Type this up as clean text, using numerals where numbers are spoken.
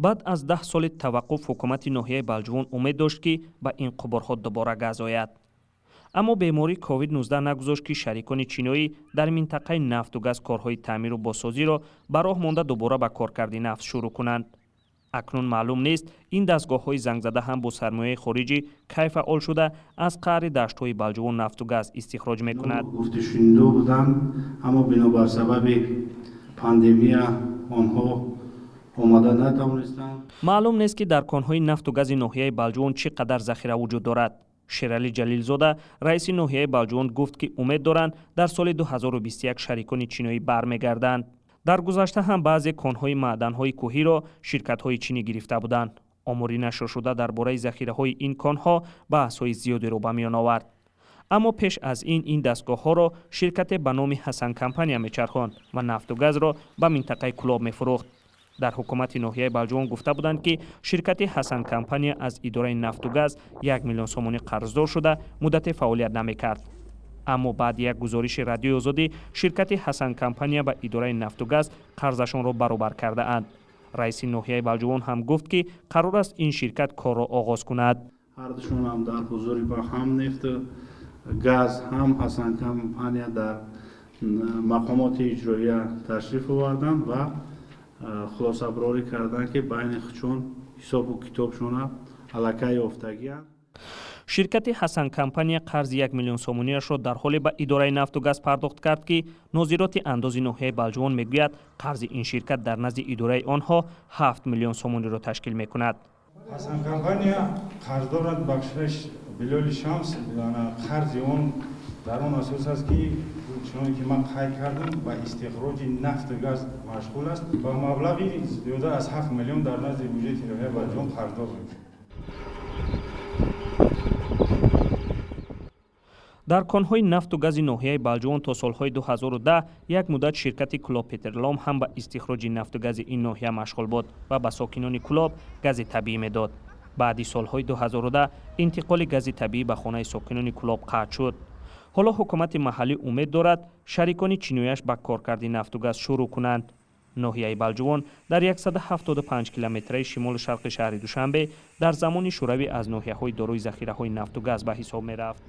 Баъд аз 10 соли таваққуф ҳукумати ноҳияи Балҷувон умед дошт, ки ба ин қубурҳо дубора газ ояд. Аммо бемории COVID-19 нагузошт, ки шарикони чиноӣ дар минтақаи нафту газ корҳои таъмиру бозсозиро ба роҳ монда, дубора ба коркарди нафт шурӯъ кунанд. Акнун маълум нест, ин дастгоҳҳои зангзада ҳам бо сармояи хориҷӣ кай фаъол шуда, аз қаъри даштҳои Балҷувон нафту газ истихроҷ мекунад. Гуфтушунидо буданд, аммо бинобар сабаби пандемия онҳо омада натавонистанд. Маълум нест, ки дар конҳои нафту гази ноҳияи Балҷувон чӣ қадар захира вуҷуд дорад. Шералӣ Ҷалилзода, раиси ноҳияи Балҷувон, гуфт, ки умед доранд, дар соли 2021 шарикони чиноӣ бармегарданд. Дар гузашта ҳам баъзе конҳои маъданҳои кӯҳиро ширкатҳои чинӣ гирифта буданд. Омори нашршуда дар бораи захираҳои ин конҳо баҳсҳои зиёдеро ба миён овард. Аммо пеш аз ин ин дастгоҳҳоро ширкате ба номи Ҳасан Компания мечархонд ва нафту газро ба минтақаи Кӯлоб мефурӯхт. Дар ҳукумати ноҳияи Балҷувон гуфта буданд, ки ширкати Ҳасан Компания аз идораи нафту газ 1 миллион сомонӣ қарздор шуда, муддате фаъолият намекард. Аммо баъди як гузориши Радиои Озодӣ ширкати Ҳасан Компания ба идораи нафту газ қарзашонро баробар кардаанд. Раиси ноҳияи Балҷувон ҳам гуфт, ки қарор аст ин ширкат корро оғоз кунад. Ҳардушон ҳам дар ҳузури ба ҳам нефту газ, ҳам Ҳасан Компания дар мақомоти иҷроия ташриф оварданд ва хулосабарорӣ карданд, ки байни худшон ҳисобу китобшона аллакай ёфтагианд. Ширкати Ҳасан Компания қарзи 1 миллион сомониашро дар ҳоле ба идораи нафту газ пардохт кард, ки нозироти андози ноҳияи Балҷувон мегӯяд, қарзи ин ширкат дар назди идораи онҳо 7 миллион сомониро ташкил мекунад. Ҳасан Компания қарздорад Бахшиш Билоли Шамс. Қарзи он дар он асос аст, ки чуноне ки ман қайд кардам, ба истихроҷи нафту газ машғул аст, ба маблағи зиёда аз 7 миллион дар назди буҷети ноҳияи Балҷувон қарздор мебошад. Дар конҳои нафту гази ноҳияи Балҷувон то солҳои 2010 як муддат ширкати Кӯлоб Петролом ҳам ба истихроҷи нафту гази ин ноҳия машғул буд ва ба сокинони Кӯлоб гази табиӣ медод. Баъди солҳои 2010 интиқоли гази табиӣ ба хонаи сокинони Кӯлоб қатъ шуд. Ҳоло ҳукумати маҳаллӣ умед дорад, шарикони чинояш ба коркарди нафту газ шурӯъ кунанд. Ноҳияи Балҷувон дар 175 километраи шимолу шарқи шаҳри Душанбе дар замони Шӯравӣ аз ноҳияҳои дорои захираҳои нафту газ ба ҳисоб мерафт.